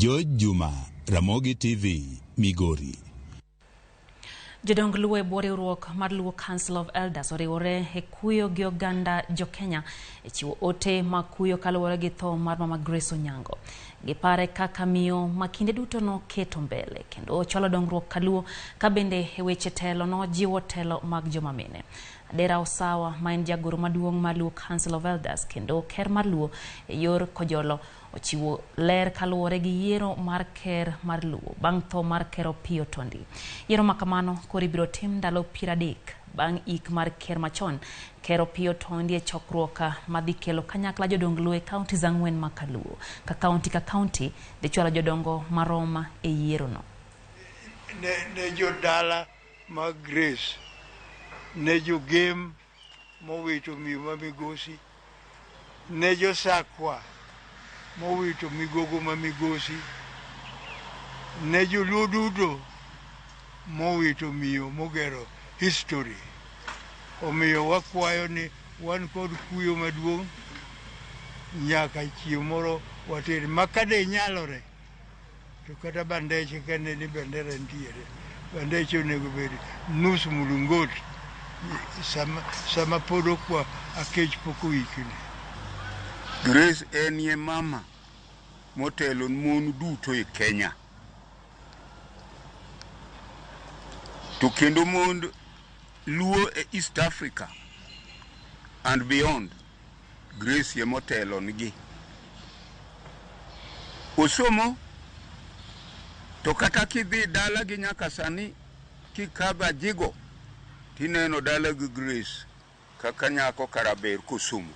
George Juma, Ramogi TV, Migori. Jodong Luo e bwo riwruok mar Luo Council of Elders oriwore e kuyo gi oganda jo-Kenya e chiwo ote mag kuyo kaluwore gi tho mar Mama Grace Onyango. Gipare kaka miyo ma kinde duto noketo mbele kendo ochwalo dongruok kaluo ka bende e weche telo nojiwo telo mag joma mine. Adera Osawa ma en jagoro maduong' mar Luo Council of Elders kendo ker mar Luo e yor Kojolo ochiwo ler kaluwore gi yiero mar ker mar Luo bang' tho mar Ker Opiyo Tondi. Yiero ma kamano koro ibiro tim ndalo 30 bang' ik mar ker machon Ker Opiyo Tondi e chokruok madhi kelo kanyakla jodong Luo e counties 4 ma kaluo. Ka county ka county dhi chwalo jodongo marom e yierono. Ne jodala mag Grace, ne jogem mowito miyo ma migosi, ne josakwa mowito migogo ma migosi, ne joluo duto mowito miyo mogero history. Omiyo wakwayo ni wan kod kuyo maduong' nyaka chieng' moro water ma kade nyalore to kata bandeche kane ni bendera nitiere, bandeche onego bed nus mulungot sama pod okwa akech pok oikni. Grace enie mama motelo mon duto e Kenya. To kendo mond Luo e East Africa and beyond, Grace emotelo nigi. Osomo to kata kidhi dala gi nyaka sani kikadho Ajigo tineno dala gi Grace kaka nyako karaber kosomo.